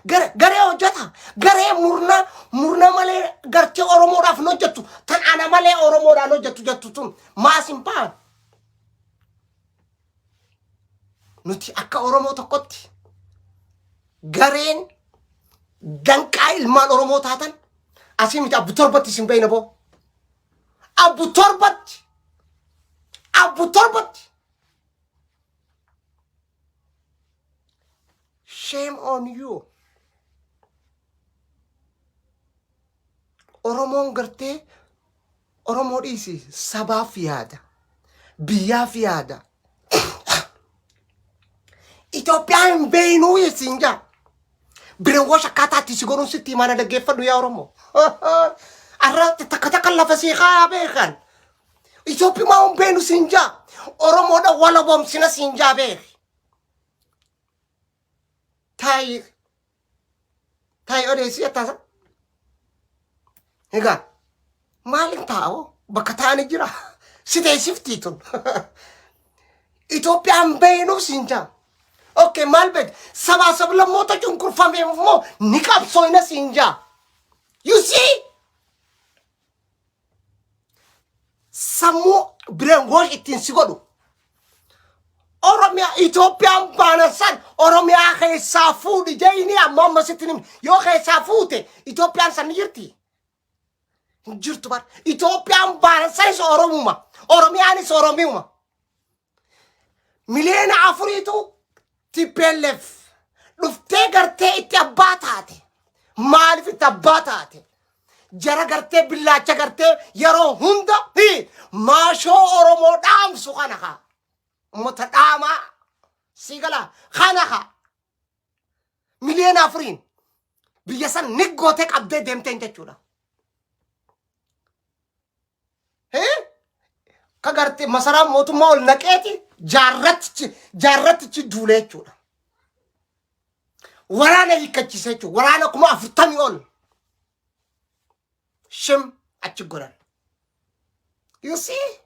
Garee hojjeta. Garee murna murna malee gartee Oromoodhaaf hin hojjettu. Tan ana malee Oromoodhaan hojjettu jettu tun maas hin ba'an. Nuti akka Oromoo tokkotti gareen danqaa ilmaan Oromoo taatan asii miti abbu torbatti isin beeyna boo. Abbu torbatti. Abbu torbatti. Shame on you. Oromoon gartee Oromoo dhiisi sabaaf yaada. Biyyaaf yaada. Itoophiyaa hin beeynuu siin jaa. Bireewwash akkaataa itti si godhuun sitti himaa na dhaggeeffadhu yaa Oromoo. Arra takka takka lafa sii kaayaa beekan. Itoophiyaa hin beeynu siin jaa. Oromoodha walaboomsina siin jaa beeki. Taayi taayi odeessi jettaasa. Egaa maalin taa'oo bakka taa'anii jira. Si teessiftii tun. Itoophiyaan beeynuuf siin jaa. Okay maal beekta? Sabaa sablammoota cunqurfameef immoo ni qabsooyna siin jaa. You see? Sammuu brainwash ittiin si godhu. Oromiyaa Itoophiyaan baana san Oromiyaa keessaa fuudhi jeeyni amma amma sitti himne yoo keessaa fuute Itoophiyaan san ni jirti. Hin jirtu bar. Itoophiyaan baana sanis Oromuma. Oromiyaanis Oromiyuma. Miliyoona afuriitu TPLF dhuftee gartee itti abbaa taate. Maaliif itti abbaa taate? Jara gartee billaacha gartee yeroo hunda hi, maashoo Oromoo dhaamsu kana kaa. Uummata dhaamaa sii galaa kana kaa. Miliyoona afuriin biyya san ni gootee qabdee deemteen jechuudha. Hee? Ka gartee masaraa mootummaa ol naqeeti jaarrattichi jaarrattichi duulee jechuudha. Waraana hiikkachiise jechuudha. Waraana 40,000 ol. Shim achi godhan. You see?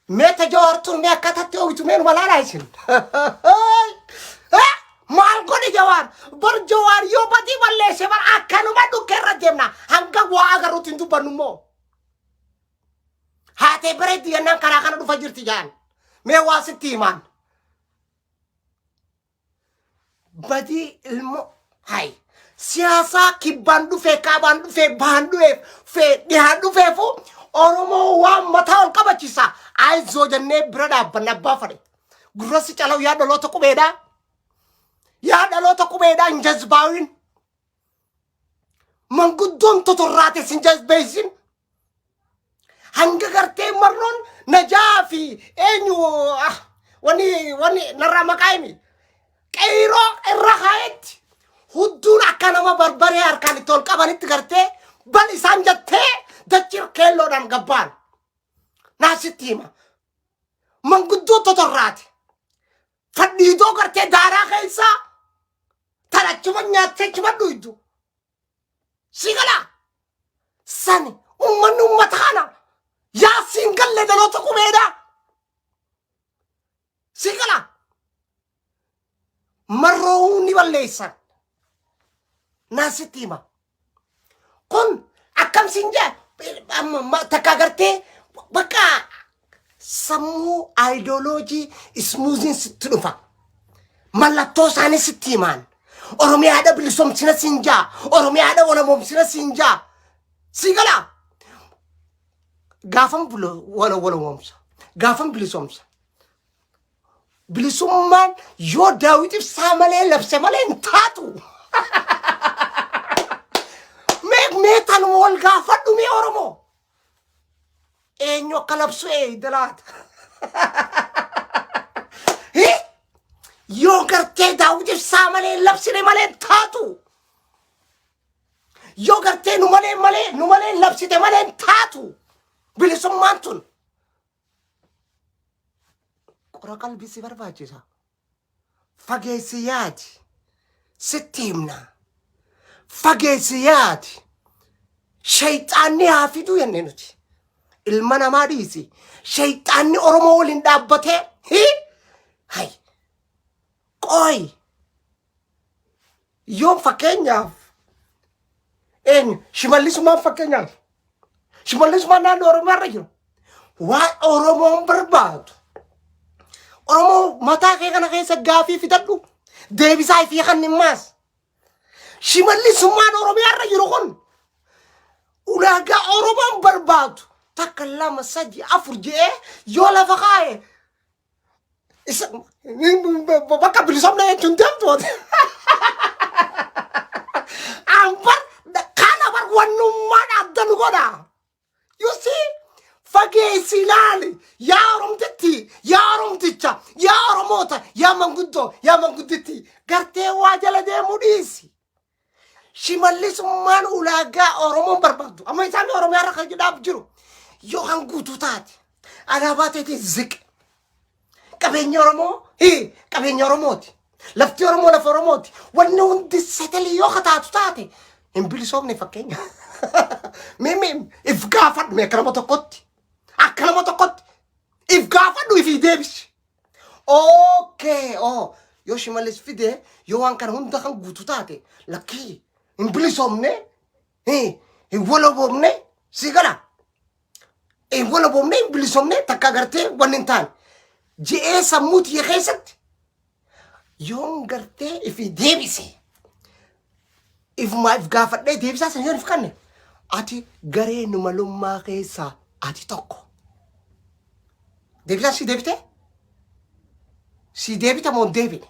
Mee ta jawaartuun mee akkaataatti ooyitu mee numa laalaa isin. Maal godhe jawaar? Bar jawaar yoo badii balleesse bar akkanuma dhukkee irra deemna. Hanga waa agarruutti hin dubbannu immoo. Haatee bareeddi jennaan karaa kana dhufa jirti jaan. Mee waa sitti himaan. Badii ilmo hay siyaasaa kibbaan dhufee kaabaan dhufee bahan dhufee fee dhihaan dhufeefu Oromoo waan mataa ol qabachiisa. Ayizoo jennee bira dhaabbanna abbaa fadhe. Gurrassi calaw yaa dhaloota qubeedhaa. Yaa dhaloota qubeedhaa hin jazbaawin. Manguddoon totorraate sin jazbeessin. Hanga gartee marroon najaa fi eenyu ah, wani wani narraa maqaa himi. Qeyroo irra kaayetti hudduun akka nama barbaree harkaan itti ol qabanitti gartee bal isaan jettee dachir keelloodhaan gabbaan. Naa sitti hima. Manguddoo totorraate. Fadhiidoo gartee daaraa keessaa tan achuma nyaattee achuma dhuydu. Si galaa? Sani ummanni ummata kana yaa siin galle dhaloota qubeedha. Si galaa? Marroo ni balleessan. Naa sitti hima. Kun akkam siin jee amma takka gartee bakka sammuu aayidooloojii ismuuziin sitti dhufa. Mallattoo isaanii sitti himaan. Oromiyaadha bilisomsina siin jaa. Oromiyaadha walamoomsina siin jaa. Sii galaa? Gaafan walamoomsa. Gaafan bilisomsa. Bilisummaan yoo Daawit Ibsaa malee labse malee hin taatu. Mee mee tanuma wal gaafadhu mee Oromoo. Eenyu akka labsu eeyda laata? Hii? Yoo gartee Daawit Ibsaa malee hin labsine malee hin taatu. Yoo gartee nu malee malee nu malee labsite malee hin taatu. Bilisummaan tun. Qora qalbii si barbaachisa. Fageessi yaadi. Sitti himna. Fageessi yaadi. Shayxaanni haa fiduu jenne nuti. Ilma namaa dhiisi. Shayxaanni Oromoo waliin dhaabbatee. Hi? Hay. Qooyi. Yoo fakkeenyaaf eenyu Shimallisumaan fakkeenyaaf Shimallisumaan naannoo Oromiyaa irra jiru waan Oromoon barbaadu Oromoo mataa kee kana keessa gaafii fidadhu deebisaa fi kannimmaas Shimallisummaan Oromiyaa irra jiru kun ulaagaa Oromoon barbaadu takka lama sadi afur je'ee yoo lafa kaa'e isa bakka bilisomna jechuun deemtu. Ambar kana bar wannummaan adda nu godha. You see? Fageessi ilaali. Yaa Oromtitti, yaa Oromticha, yaa Oromoota, yaa manguddoo, yaa mangudditti. Gartee waa jala deemuu dhiisi. Shimallisummaan ulaagaa Oromoon barbaaddu. Amma isaan Oromiyaa irra kan jedhaaf jiru. Yoo kan guutuu taate alaabaa teetiin ziqi. Qabeenya Oromoo hii qabeenya Oromooti. Lafti Oromoo lafa Oromooti. Wanni hundi setelii yoo kataatu taate hin bilisoomne fakkeenya. Mee mee if gaafadhu mee akka nama tokkotti. Akka nama tokkotti if gaafadhu ifii deebisi. Okay, oh, yoo Shimallis fide yoo waan kana hunda kan guutu taate lakkii hin bilisoomne hin walaboomne si gala. Hin walaboomne hin bilisoomne takka gartee wanni hin taane. Je'ee sammuu tiyya keessatti yoon gartee ifi deebise ifumaa if gaafadhee deebisaa san yoon if kanne ati garee numalummaa keessaa ati tokko. Deebisaan si deebite? Si deebita moo hin deebine?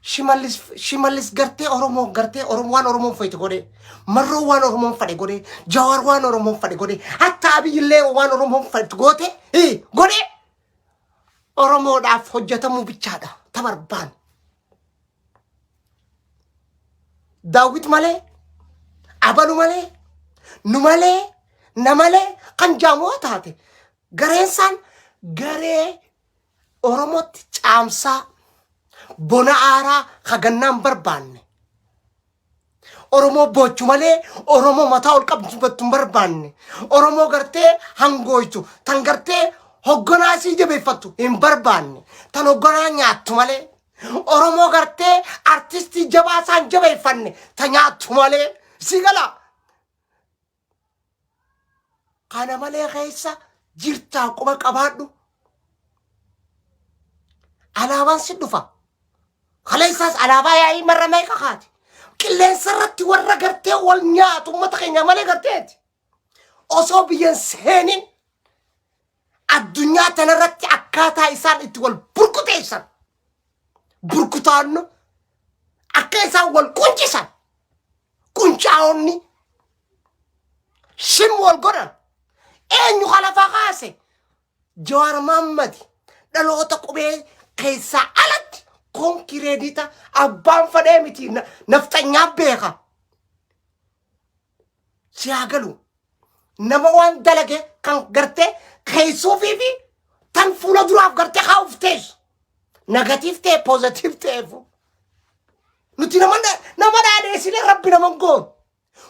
Shimallis Shimallis gartee Oromoo gartee Oromoo waan Oromoon feete godhee Marroo waan Oromoon fedhe godhee Jawaar waan Oromoon fedhe godhee hatta Abiyyillee waan Oromoon fedhe goote godhee Oromoodhaaf hojjetamuu bichaadha ta barbaan. Daawwit malee abalu malee nu malee na malee kan jaamoo taate gareen isaan garee Oromootti caamsaa bona aaraa hagannaan barbaanne. Oromoo boochu malee Oromoo mataa ol qabdu hin barbaanne. Oromoo gartee hangooytu tan gartee hogganaa sii jabeeffattu hin barbaanne. Tan hogganaa nyaattu malee. Oromoo gartee artistii jabaa isaan jabeeffanne ta nyaattu malee. Si galaa? Kana malee keessa jirtaa quba qabaadhu. Alaabaan si dhufa. Kaleessaas alaabaa yaa'ii marra meeqa kaate. Qilleensa irratti warra gartee wal nyaatu uummata keenya malee garteeti. Osoo biyyan seenin addunyaa tanarratti akkaataa isaan itti wal burkuteessan. Burkutaannu akka isaan wal quncisan. Quncaa'onni shim wal godhan eenyu ka lafaa kaase Jawaar Mahaammad dhaloota qubee keessaa alatti konkireedita abbaan fadhee miti nafxanyaa beeka. Si haa galu nama waan dalage kan gartee keessuufii fi tan fuula duraaf gartee kaa'uuf teessu. Nagatiif ta'e poozitiif ta'eefu. Nuti nama nama dhaadheessine rabbi nama hin goonu.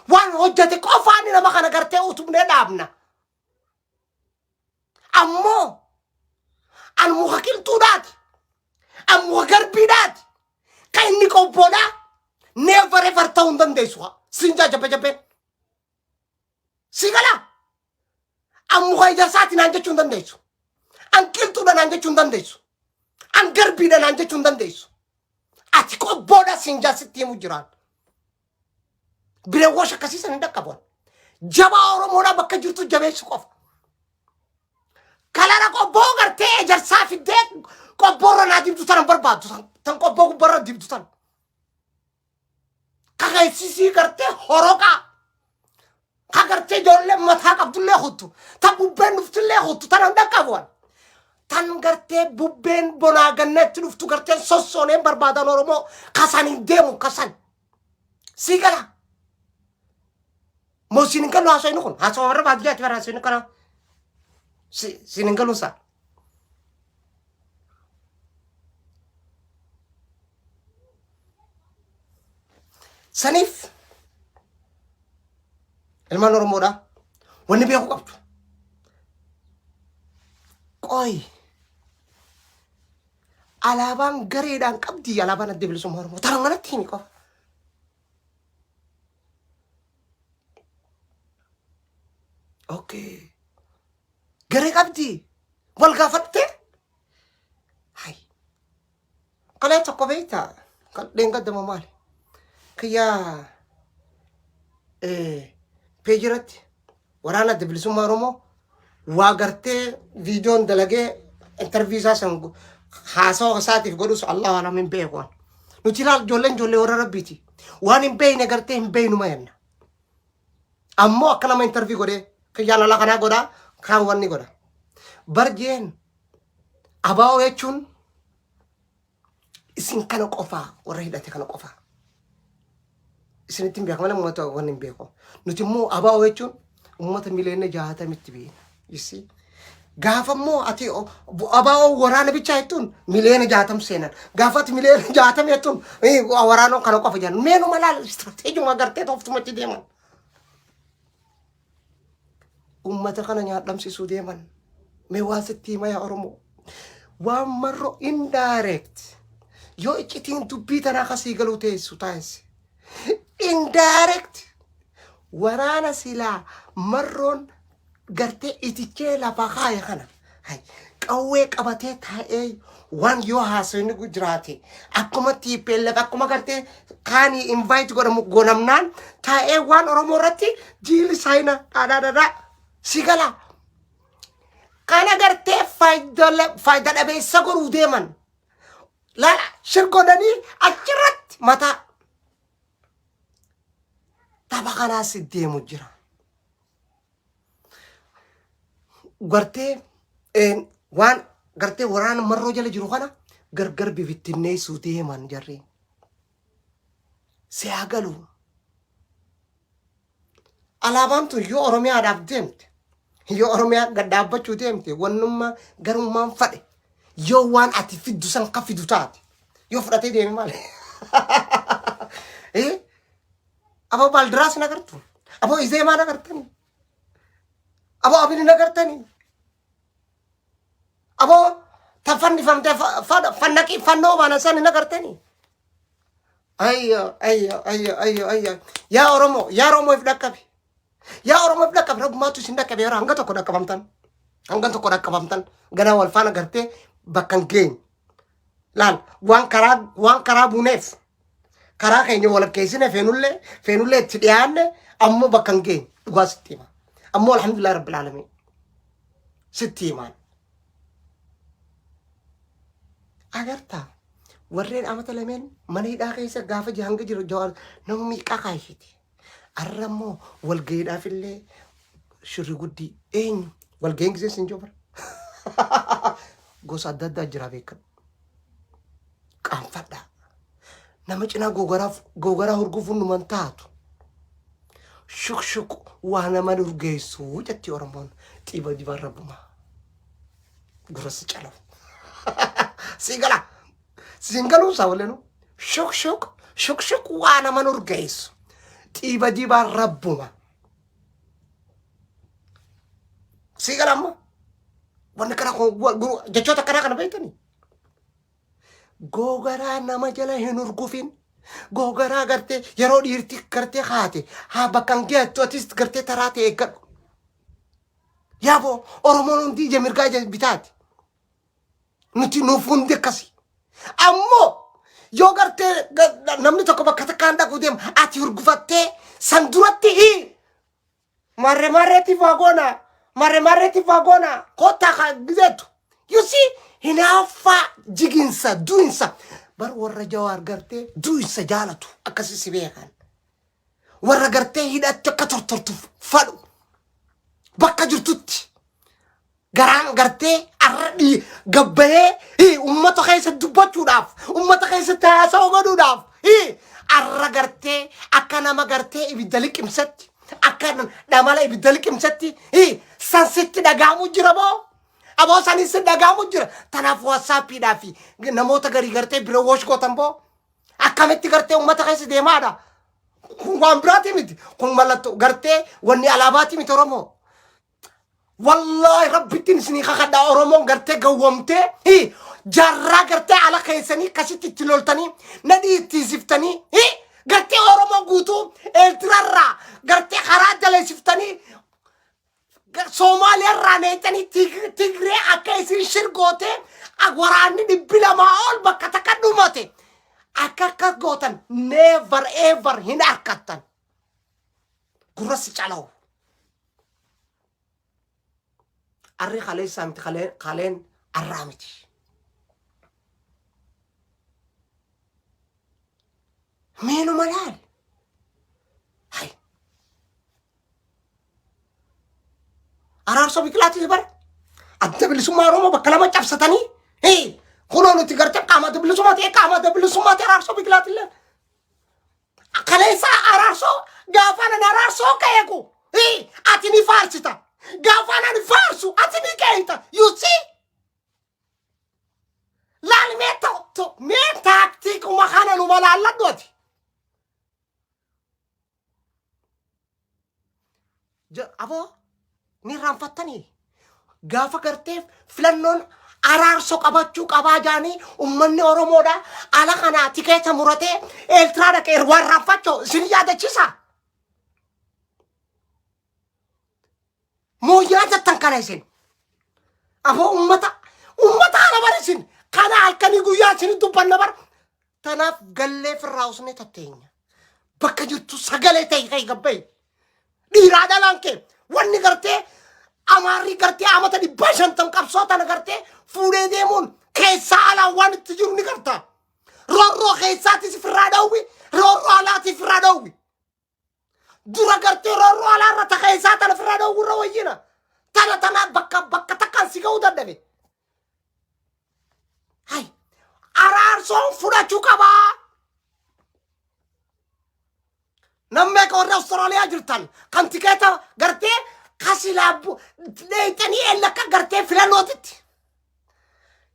Waan hojjete qofaan nama kana gartee utubnee dhaabna. Ammoo an muka qilxuudhaati. An muka garbiidhaati. Kan inni qobboodhaa never ever ta'uu hin dandeessu. Siin jaa jabbe jabbeen. Si galaa? An muka ijarsaati naan jechuu hin dandeessu. An qilxuudha naan jechuu hin dandeessu. An garbiidha naan jechuu hin dandeessu. Ati qobboodha siin jaa sitti himu jiraan. Bireewwash akkasii san hin dhaqqaban. Jabaa Oromoodhaa bakka jirtu jabeessu qofa. Kalara qobboo gartee ejersaa fiddee qobboorra naa dibdu tan hin barbaaddu tan qobboo gubbarra dibdu tan. Kakeessisii gartee horoqaa. Ka gartee ijoollee mataa qabdullee kuttu. Ta bubbeen dhuftullee kuttu tan hin dhaqqabu. Tan gartee bubbeen bonaa ganna itti dhuftu gartee sossooneen barbaadan Oromoo kasan hin deemu kasan. Sii gala. Moo siin hin galu haasofni kun haasawa warra baadiyyaati bara haasofni kana. Siin hin galu isaa. Saniif ilmaan Oromoodha. Wanni beekuu qabdu. Qoy. Alaabaan gareedhaan qabdi alaabaan adda bilisummaa Oromoo. Tana manatti himi qofa. Okay. Garee qabdi. Wal gaafatte? Hay. Kalee tokko beektaa? Kan dheengaddama maali? Kiyyaa peejirratti waraana adda bilisummaa Oromoo waa gartee viidiyoon dalagee intarvii isaa san haasawa isaatiif godhus Allahu alam hin beeku. waan. Nuti ilaal ijoolleen ijoollee warra rabbiiti. Waan hin beekne gartee hin beeknuma jenna. Ammoo akka nama intarvii godhee kiyyaan ala kanaa godhaa kaan wanni godha. Barjeen abaa'oo jechuun isin kana qofaa warra hidhate kana qofaa. Isinitti hin beeku malee uummata wanni hin beeku. Nuti immoo abaa'oo jechuun uummata miliyoona jaatamitti beekna. You see? Gaafa immoo ati abaa'oo waraana bichaa jettuun miliyoona 60 seenan. Gaafa ati miliyoona 60 jettuun waraanoo kana qofa jedhan. Meenuma laal istirateejuma gartee tooftumatti deeman. Uummata kana nyaadhamsisuu deeman. Mee waan sitti hima yaa Oromoo. Waan marro indirect. Yoo iccitiin dubbii tanaa kasii galuu teessu taasise. Indirect. Waraana silaa marroon gartee itichee lafa kaaya kana. Hay, qawwee qabatee taa'ee waan yoo haasofni jiraate akkuma TPLF akkuma gartee kaanii invite godhamu godhamnaan taa'ee waan Oromoo irratti jiili saayina dhaadhaa si gala. Kana gartee faayidaa dhabeessa godhuu deeman. Laala shir godhanii achirratti mataa tapha kanaas deemu jira. Gartee waan gartee waraana marroo jala jiru kana gargar bibittinneessuu deeman jarri. Si haa galu. Alaabaan tun yoo Oromiyaadhaaf deemte, yoo Oromiyaa gad dhaabbachuu deemte, wannummaa garummaan fadhe yoo waan ati fiddu san ka fidu taate yoo fudhatee deeme maali? Eh? Aboo Baaldiraas hin agartu. Aboo Izeemaa hin agartanii. Aboo Abin hin agartanii. Aboo ta fannifamte fannaqii fannoo baana san hin agartanii. Ayyo ayyo ayyo ayyo ayyo yaa Oromoo yaa Oromoo if dhaqqabi. Yaa Oromoo if dhaqqabi rabbumaatu isin dhaqqabe yeroo hanga tokko dhaqqabamtan. Hanga tokko dhaqqabamtan ganaa wal faana gartee bakka hin geenye. Laal waan karaa buuneef karaa keenya walakkeessine feenullee feenullee itti dhiyaanne ammoo bakka hin geenye dhugaa sitti hima. Ammoo alhamdulillah rabbil aalamiin sitti himaan. Agartaa warreen amata lameen mana hidhaa keessa gaafa hanga jiru jawaar nama miiqaa kaayiti. Arra immoo walga'iidhaaf illee shirri guddii eenyu walga'iin gisee sin jobara. Gosa adda addaa jira beekan. Qaanfadhaa. Nama cinaa googaraa hurgufuun numan taatu. Shuk shuk waa nama urgeessu jetti Oromoon xiiba dibaan rabbumaa. Gurra si calafu. Si gala. Siin galuu isaa waleenu. Shuk shuk shuk shuk waa nama urgeessu. Xiiba dibaan rabbuma. Si gala amma. Wanni kana jechoota akkanaa kana beektanii. Googaraa nama jala hin hurgufin. Googaraa gartee yeroo dhiirti gartee haate haa bakka hin geettu atis gartee taraa ta'e eeggadhu. Yaaboo Oromoon hundi ija mirgaa ija bitaati. Nuti nuuf hundi akkasi. Ammoo yoo gartee namni tokko bakka takkaan dhaquu deema ati hurgufattee san duratti hii marre marreetti faagoona marre marreetti faagoona kottaa ka gizeetu. You see hinaaffaa jiginsa du'insa bar warra jawaar gartee du'insa jaalatu akkasi si beekan. Warra gartee hidhatti akka tortortuuf fadhu bakka jirtutti garaan gartee arra gabbayee ummata keessa dubbachuudhaaf ummata keessatti haasawa godhuudhaaf arra gartee akka nama gartee ibidda liqimsatti akka dhamala ibidda liqimsatti san sitti dhagaamu jira moo aboo sanis sitti dhagaamu jira. Tanaaf WhatsAppiidhaa fi namoota garii gartee bira woosh gootan boo akkamitti gartee ummata keessa deemaadha. Kun waan biraati miti, kun mallattoo gartee wanni alaabaati miti. Oromoo wallaahi rabbittiin isinii kakadhaa, Oromoon gartee gawwamtee Jaarraa gartee ala keessanii akkasitti itti loltanii nadhii itti hisiftanii gartee Oromoo guutuu Eertiraarraa gartee karaa daleessiftanii Soomaaliyaarraa neexanii Tigree akka isin shirgootee waraanni 200 ol bakka takka dhumate akka akka gootan never ever hin arkattan. Gurra si calawu. Arri kaleessaa miti kaleen arraa miti. Meenuma laal. Hay. Araarsoo Biqilaatis bara adda bilisummaa Oromoo bakka lama cabsatanii hii kunoo nuti gartee qaama adda bilisummaa ta'e qaama adda bilisummaa ta'e Araarsoo Biqilaatillee. Kaleessa Araarsoo gaafa nan Araarsoo qeequ hii ati ni faarsita. Gaafa nan faarsu ati ni qeeyta. You see? Laal mee mee taaktiikuma kana numa laalladhu ati. Aboo ni irraanfattanii gaafa gartee filannoon Araarsoo qabachuu qabaa jaanii ummanni Oromoodha ala kanaa tikeeta muratee Eeltiraa dhaqee waan irraanfachoo isin yaadachiisa. Moo yaadattan kana isin? Aboo ummata ummata kana bar isin kana halkanii guyyaa isin dubbanna bar. Tanaaf gallee firraa usnee tatteenya. Bakka jirtu sagalee ta'e kai gabba'i. Dhiiraa dhalaan kee wanni gartee amaarri gartee amata 550 qabsoo tana gartee fuudhee deemuun keessaa alaan waan itti jiru ni garta. Roorroo keessaatis firraa dhowwi, roorroo alaatis firraa dhowwi. Dura gartee roorroo alaarra ta keessaa tana firraa dhowwurra wayyina. Tana tana bakka bakka takkaan si ga'uu dadhabe. Hay Araarsoon fudhachuu qabaa. Namni meeqa warri Awustiraaliyaa jirtan kan tikeeta gartee kasilaa dheeyxanii ella akka gartee filannootitti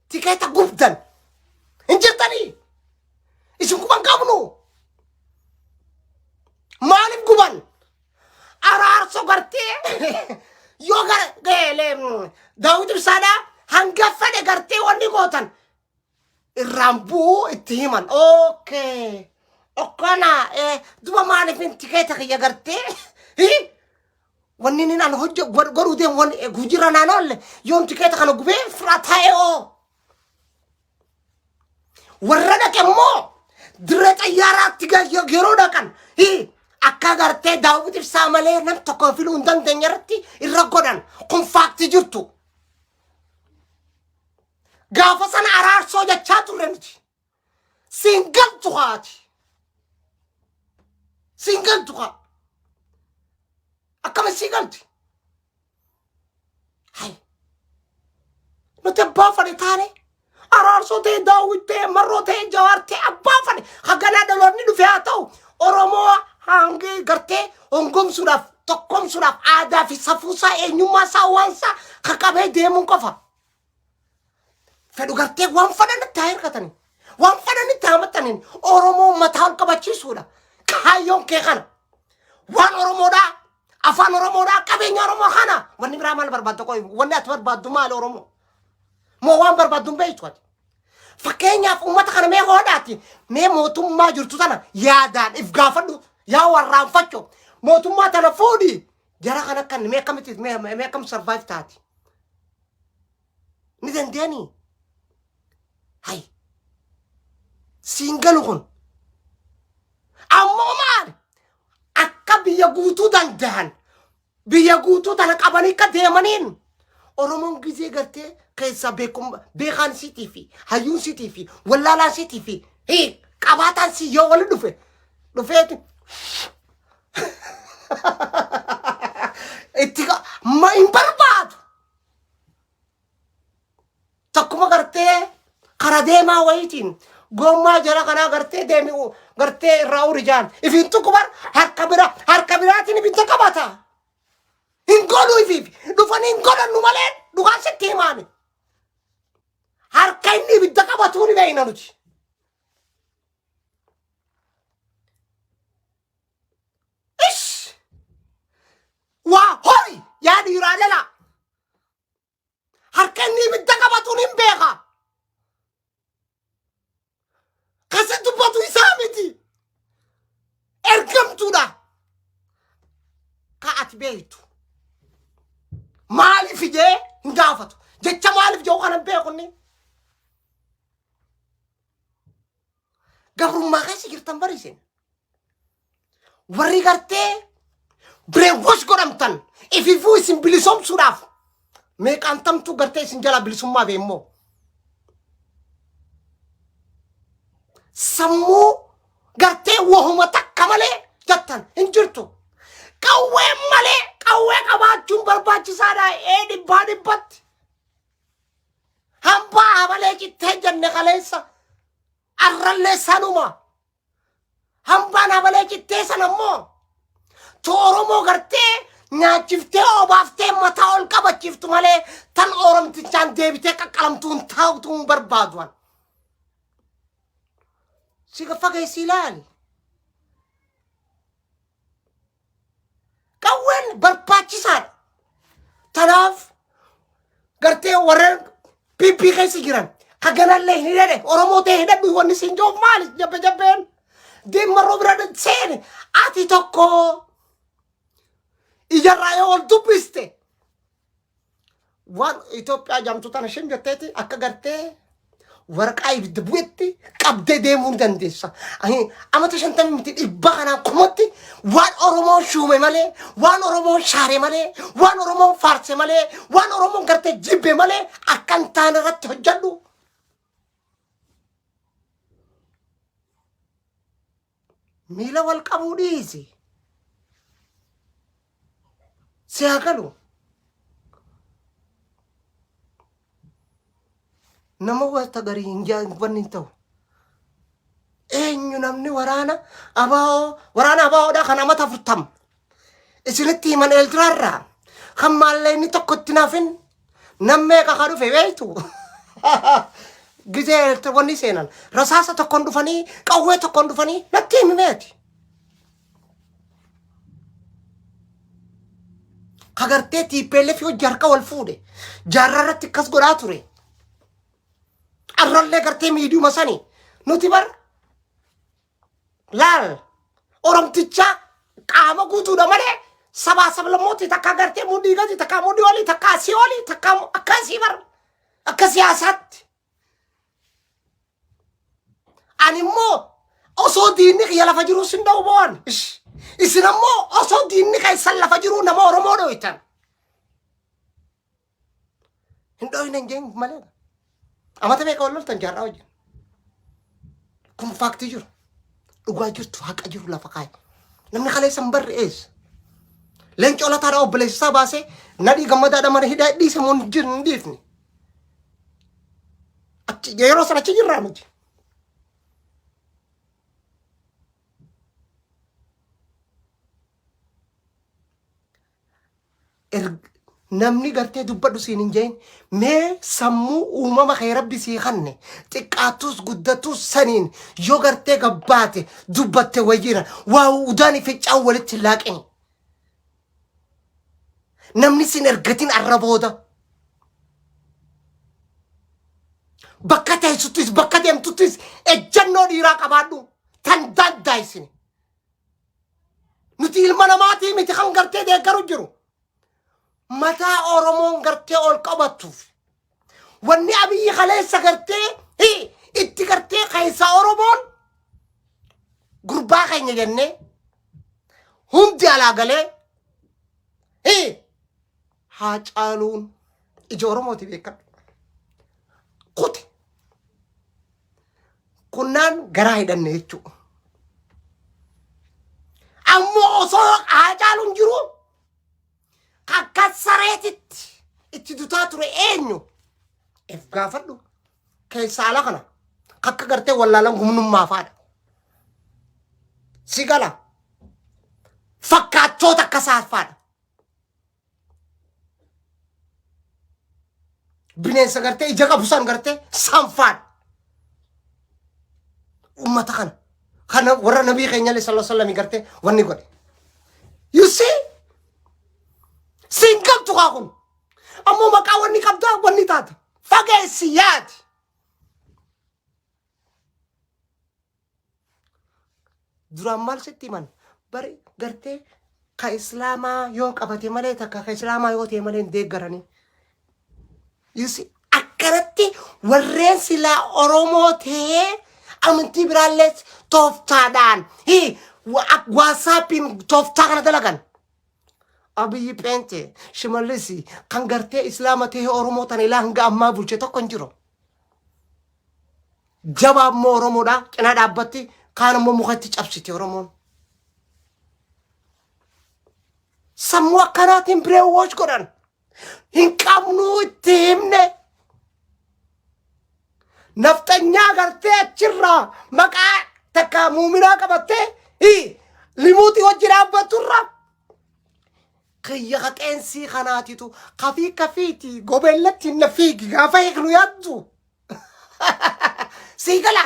tikeeta gubdan hin jirtanii isin guban qabnu maaliif guban Araarso gartee yoo Daawit Ibsaadhaa hanga fedhe gartee wanni gootan irraan bu'uu itti himan. Okay. Okkana duba maaliif hin tikeeta kiyya gartee wanni inni naan hojje godhuu deemu wanni hojiirra naan oolle yoon tikeeta kana gubee firaa taa'ee oo. Warra dhaqe immoo dirree xayyaaraatti yeroo dhaqan akka gartee Daawit Ibsaa malee nam tokko filuu hin dandeenye irratti irra godhan kun faaktii jirtu. Gaafa sana Araarsoo jechaa turre nuti. Siin galtu haati. Siin galtu haa. Akkamitti sii galti? Hay. Nuti abbaa fadhe taane Araarsoo ta'e Daawwit ta'e Marroo ta'e Jawaar ta'e abbaa fadhe haganaa dhaloonni dhufe haa ta'u Oromoo hangi gartee hongomsuudhaaf tokkomsuudhaaf aadaa fi safuusaa eenyummaa isaa waan isaa kaqabee deemuun qofa. Fedhu gartee waan fadhan itti haa hirkatanii waan fadhan itti haa maxxaniin Oromoo mataa ol qabachiisuudha. Kaayyoon kee kana. Waan Oromoodhaa afaan Oromoodhaa qabeenya Oromoo kana wanni biraa maal barbaadda qoy wanni ati barbaaddu maal Oromoo moo waan barbaaddu hin beektu ati. Fakkeenyaaf uummata kana mee hoodhaati mee mootummaa jirtu tana yaadaan if gaafadhu yaa warraanfachoo mootummaa tana fuudhi jara kana kan mee akkamitti mee akkam survive taati ni dandeenii hay siin galu kun ammoo maal akka biyya guutuu danda'an biyya guutuu tana qabanii akka deemaniin Oromoon gizee gartee keessaa beekaan siitii fi hayyuun siitii fi wallaalaan siitii fi qabaataan sii yoo wali dhufe dhufeeti itti ma hin barbaadu. Takkuma gartee kara deemaa wayiitiin gommaa jara kanaa gartee deemi gartee irraa uri jaan. Ifiin tuqu bar harka bira harka biraatiin ibidda qabata. Hin godhu ifiif dhufanii hin godhannu malee dhugaan sitti himaani. Harka inni ibidda qabatuu ni beekna nuti. Ish! Waa hori yaa dhiiraa lalaa. Harka inni ibidda qabatuun hin beeka. ati beektu. Maaliif jee hin gaafatu. Jecha maaliif jedhu kana hin beeku inni. Gabrummaa keessa jirtan bari isin. Warri gartee brainwash godhamtan ififuu isin bilisoomsuudhaaf meeqaan tamtuu gartee isin jalaa bilisummaa bee immoo. Sammuu gartee wahuma takka malee jettan hin jirtu. Qawwee malee qawwee qabaachuun barbaachisaadha ee dhibbaa dhibbatti. Hambaa habalee cittee jenne kaleessa arrallee sanuma. Hambaan habalee cittee sana immoo tu Oromoo gartee nyaachiftee obaaftee mataa ol qabachiiftu malee tan Oromtichaan deebitee qaqqalamtuu hin taa'utu hin barbaadu. an. Si fageessi ilaali. Qawween barbaachisaadha. Tanaaf gartee warreen PP keessa jiran ka ganallee hin hidhane Oromoo ta'e hidhadhu wanni siin jiruuf maali jabbe jabbeen deemarroo bira seeni ati tokko ijarraa yoo ol dubbiste waan Itoophiyaa jedhamtu tana isheen jetteeti akka gartee waraqaa ibidda bu'etti qabdee deemuu ni dandeessa. Amata shantamii miti dhibba kanaan kumatti waan Oromoon shuume malee, waan Oromoon shaare malee, waan Oromoon faarse malee, waan Oromoon gartee jibbe malee akka hin taane irratti hojjedhu. Miila wal qabuu dhiisi. Si haa galu. Nama wanta garii hin wanni hin ta'u. Eenyu namni waraana abaa'oo waraana abaa'oodhaa kan amata 40 isinitti himan Eeltiraarraa kan maallaqni tokko itti naafin nam meeqa ka dhufe beektu. Gizee Eeltira wanni seenan rasaasa tokkoon dhufanii qawwee tokkoon dhufanii natti himi meeti. Kagartee TPLF hojii harka wal fuudhe jaarraa irratti akkas godhaa ture. Arrallee gartee miidiyuma sani nuti bar laal Oromticha qaama guutuudha malee sabaa sablammooti takka gartee mudhii gadi takka mudhii olii takka asii olii takka akkasii bar akka siyaasaatti. Ani immoo osoo diinni kiyya lafa jiruu sin dha'u bo'an. Isin ammoo osoo diinni keessan lafa jiruu nama Oromoo dho'itan. Hin dho'ine hin jeen malee. Amata meeqa wal loltan jaarraa wajjin. Kun faaktii jiru. Dhugaa jirtu haqa jiru lafa kaaye. Namni kaleessa hin barre eessa? Leencoo lataadhaa obboleessa isaa baasee nadhii gammadaadha mana hidhaa dhiise moo hin jiru hin dhiifne. Achi yeroo sana achi jirraa nuti. Namni gartee dubbadhu siin hin jeen mee sammuu uumama kee rabbi sii kanne xiqqaattus guddattus saniin yoo gartee gabbaate dubbatte wayyiira waa udaani ficcaan walitti hin laaqini. Namni sin ergatin arra booda. Bakka teessuttis bakka deemtuttis ejjannoo dhiiraa qabaadhu tan daaddaayisini. Nuti ilma namaatii miti kan gartee deeggaru jiru. Mataa Oromoon gartee ol qabattuuf. Wanni Abiyyi kaleessa gartee itti gartee keessa Oromoon gurbaa keenya jennee hundi alaa galee haa caaluun ija Oromooti beekadhu. Kute. Kunnaan garaa hidhanne jechuudha. Ammoo osoo haa caaluun jiru akka sareetitti itti dutaa ture eenyu? If gaafadhu. Keessaa ala kana akka gartee wallaalan humnummaa faadha. Si gala. Fakkaattoota akka saaffaadha. Bineensa gartee ija qabu san gartee sanfaadha. Ummata kana kana warra nabii keenya illee sallallahu alaihi wasallam gartee wanni godhe. You see? Siin qabdu kaa kun. Ammoo maqaa wanni qabdaa wanni taata. Fageessi yaadi. Duraan maal sitti himan? Bari gartee Ka Islaamaa yoo qabate malee takka ka Islaamaa yoo ta'e malee hin deeggaranii. You see, akkanatti warreen silaa Oromoo ta'ee amantii biraallee tooftaadhaan hi waasaappiin tooftaa kana dalagan. Abiyyi Pheente Shimallisi kan gartee Islaama ta'ee Oromoo tana ilaa hanga ammaa bulche tokko hin jiru. Jabaa immoo Oromoodha cinaa dhaabbatti kaan immoo mukatti cabsiti Oromoon. Sammuu akkanaatiin brainwash godhan. Hin qabnuu itti himne. Nafxanyaa gartee achirraa maqaa takka muuminaa qabattee limuutii hojii dhaabbatturra. Kiyya ka qeensii kanaatitu kafii kafiiti gobeellatti na fiigi gaafa hiiknu yaaddu. Sii gala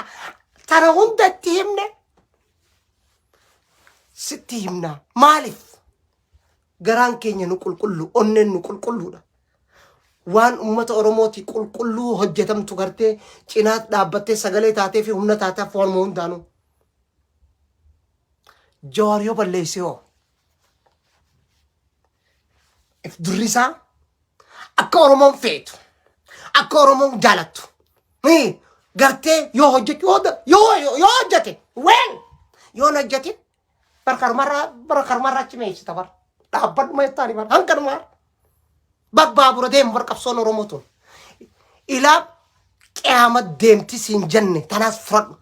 tana hunda itti himne sitti himna maaliif garaan keenya nu qulqullu onneen nu qulqulluudha. Waan uummata Oromooti qulqulluu hojjetamtu gartee cinaa dhaabbattee sagalee taatee fi humna taateef waanuma hundaanuu. Jawaar yoo balleesse hoo if durri isaa akka Oromoon feetu akka Oromoon jaalattu gartee yoo hojjetu yoo yoo yoo hojjete well yoo hin hojjetin barkarumarraa barkarumarraa achi meessita bar dhaabbadhuma jettaani bar hanganumaa babbaabura deemu bar qabsoon Oromoo tun ilaa qiyaama deemti siin jenne tanaas fudhadhu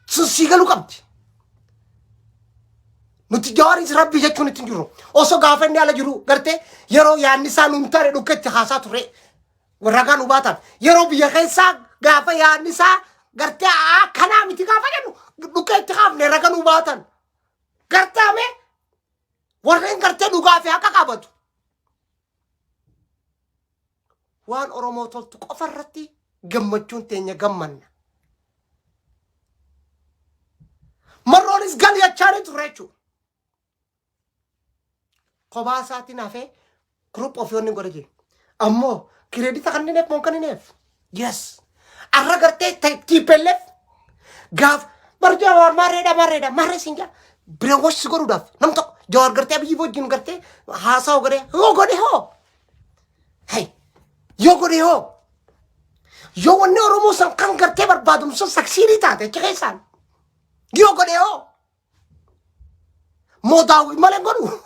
sun sii galuu qabdi. Nuti Jawaaris rabbi jechuun itti hin jirru. Osoo gaafa inni ala jiru gartee yeroo yaadni isaa nuun taane dhukkee itti haasaa turre ragaa nu baatan. Yeroo biyya keessaa gaafa yaadni isaa gartee akkanaa miti gaafa jennu dhukkee itti haafne raga nu baatan. Gartaame warreen gartee dhugaa fi haqa qabatu. Waan Oromoo toltu qofa irratti gammachuun teenya gammanna. Marroonis gal jechaanii turre jechuudha. Kophaa isaatiin hafee group of yoonni godhe jee. Ammoo credit kannineef moo kannineef? Yes. Arra gartee TPLF gaaf bar Jawaar maarreedha maarreedha maarree siin jaa brainwash si godhuudhaaf nam tokko Jawaar gartee Abiyyi wajjin gartee haasaa godhe yoo godhe hoo hey yoo godhe hoo yoo wanni Oromoo san kan gartee barbaadum sun succeed taate achi keessaan yoo godhe hoo moo Daawit malee hin godhu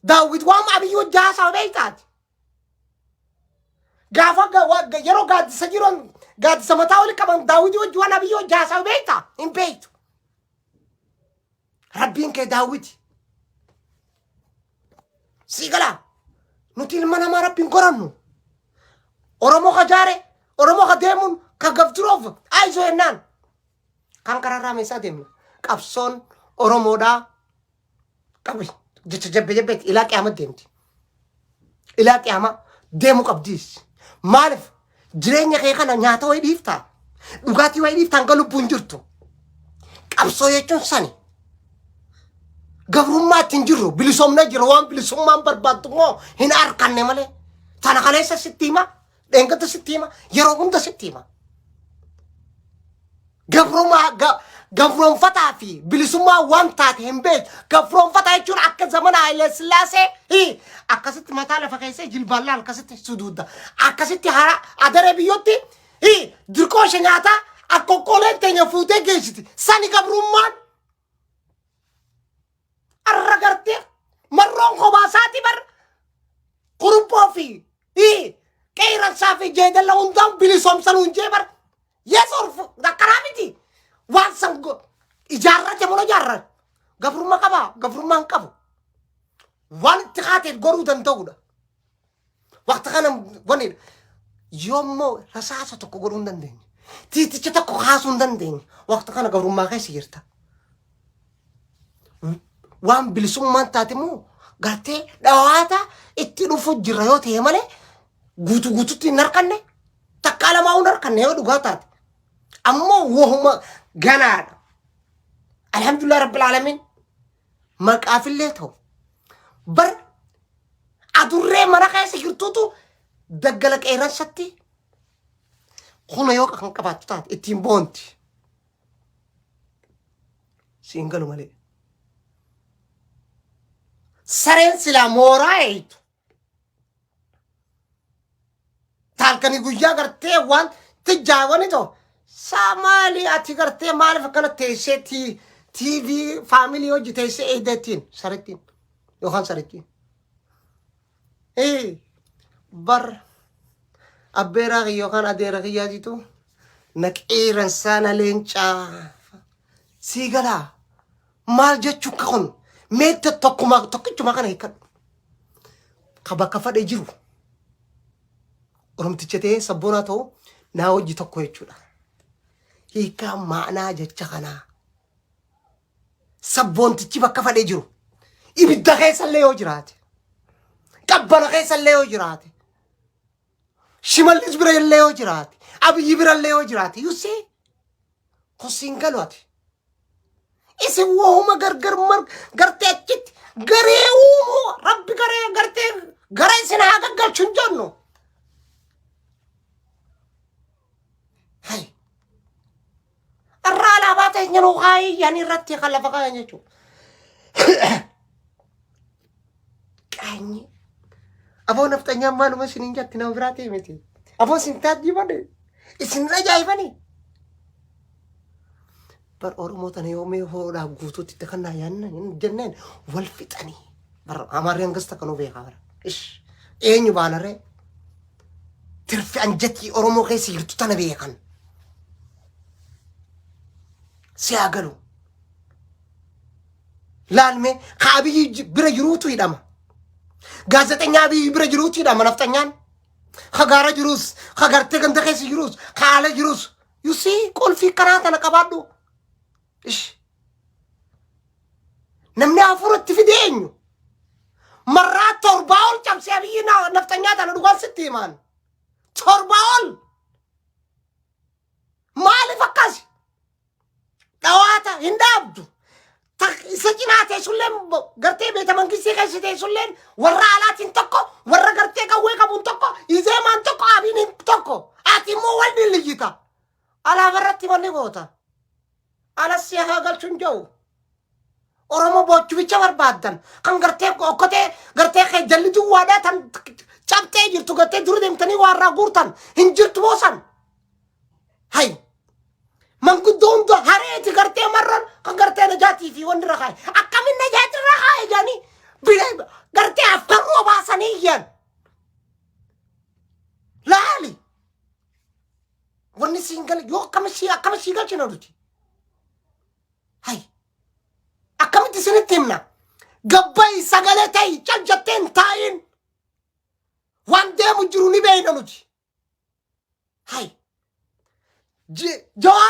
Daawit waan Abiyyi wajji haasaa beektaati. Gaafa yeroo gaaddisa jiran gaaddisa mataa oli qaban Daawit wajji waan Abiyyi wajji haasaa beektaa hin beektu. Rabbiin kee Daawiti. Sii galaa nuti ilma namaa Rabbiin qorannu. Oromoo ka jaare Oromoo ka deemuun ka gafturoof aayisoo jennaan. Kan kararraa meeshaa deemna. Qabsoon Oromoodhaa qabi jecha jabbe jabbeetti ilaa qiyaama deemti. Ilaa qiyaama deemuu qabdiis. Maaliif jireenya kee kana nyaata wayii dhiiftaa? Dhugaatii wayii dhiiftaa hanga lubbuun jirtu. Qabsoo jechuun sani. Gabrummaa ittiin jirru bilisoomna jira waan bilisummaan barbaaddu immoo hin arkanne malee. Tana kaleessa sitti hima, dheengadda sitti hima, yeroo hunda sitti hima. Gabrummaa gabroonfataa fi bilisummaa waan taate hin beektu. Gabroonfataa jechuun akka zamana Haile Sillaasee hi, akkasitti mataa lafa keessee jilbaan laal akkasitti suduudda. Akkasitti hara adaree biyyootti hi, dirqoo ishee nyaataa akka okkooleen teenya fuutee geessiti. Sani gabrummaan. Arra gartee marroon kophaa isaati bar kuruphoo fi qeerransaa fi jeedala hundaan bilisoomsan hundee bar yes or akkanaa miti waan san ijaarrate moo ijaarran gabrummaa qabaa gabrummaa hin qabu waan itti kaateef godhuu danda'udha. Waqti kana wanni yoommoo rasaasa tokko godhuu hin dandeenye. Tiiticha tokko kaasuu hin dandeenye. Waqti kana gabrummaa keessa jirta. Waan bilisummaan taate immoo gartee dhawaata itti dhufu jira yoo ta'e malee guutuu guututti hin harkanne takkaa lamaa hin harkanne yoo dhugaa taate. Ammoo wahuma ganaadha. Alhamdulillah Rabbil Aalamiin maqaafillee ta'u bar adurree mana keessa jirtutu daggala qeerransatti kuna yoo kan qabaattu taate ittiin boonti. Siin galu malee. Sareen silaa mooraa eeytu. Taalkanii guyyaa gartee waan tijjaawani ta'u. Saa maali ati gartee maaliif akkana teessee TV faamilii hojii teessee eeydeettiin sarittiin yookaan sarittiin. Ee bar abbeeraa kiyya yookaan adeera kiyyaatitu na qeeransaa na leencaa sii galaa maal jechuu akka kun meetta tokkuma tokkichuma kana hiikkadhu ka bakka fadhe jiru oromticha ta'ee sabboonaa ta'u naa hojii tokko jechuudha. Hiikkaa maanaa jecha kanaa. Sabboontichi bakka fadhee jiru. Ibidda keessallee yoo jiraate. Qabbana keessallee yoo jiraate. Shimallis bira illee yoo jiraate. Abiyyi bira illee yoo jiraate. You see? Kun siin galu ati. Isin wohuma gargar mar gartee achitti garee uumuu rabbi garee gartee gara isin haa gaggalchu hin jennu. Hay. Irraa alaabaa teenya nuu kaayyan irratti kan lafa kaayan jechuudha. Qaanyi. Aboo nafxanyaan maaluma isiniin jatti nama biraa ta'e miti. Aboo isin taajjibane. Isin ajaa'ibani. Bar Oromoo tana yoomee hoodhaa guutuutti itti kannaa yaanna jenneen wal fixanii. Bar Amaarri hangas takka nu beekaa bara. Ish eenyu baanarree? Tirfi anjatii Oromoo keessa jirtu tana beekan. Si haa galu. Laalmee ka Abiyyi bira jiruutu hidhama. Gaazexeenyaa Abiyyi bira jiruutu hidhama nafxanyaan. Ka gaara jiruus, ka gartee ganda keessa jiruus, ka haala jiruus. You see qulfii karaa tana qabaadhu. Ish. Namni hafuuratti fide eenyu? Marraa torbaa ol cabsee Abiyyi nafxanyaa tana dhugaan sitti himaan. Torbaa ol. Maaliif akkas? Dhawaata hin dhaabdu. Isa cinaa teessulleen gartee beeta mangistii keessa teessulleen warra alaatiin tokko warra gartee qawwee qabuun tokko izeemaan tokko abiiniin tokko ati immoo wal dilliyyita. Alaaba irratti manni goota. Alas si haa galchuun jiru. Oromoo boochubicha barbaaddan kan gartee okkotee gartee kee jalli duwwaadhaa tan cabxee jirtu gartee dura deemtanii waa irraa guurtan hin jirtu boosan. Hay manguddoo hunda hareeti gartee marran kan gartee najaatii fi wanni irra kaaye akkamin najaati irra kaaye jedhanii bira gartee afkarroo baasanii iyyan. Laali wanni siin gala yoo akkami sii akkami sii galchina nuti. Hay akkamitti isinitti himna? Gabbayi sagalee ta'i cal jettee hin taa'in. Waan deemu jiru ni beekna nuti. Hay Jawaar.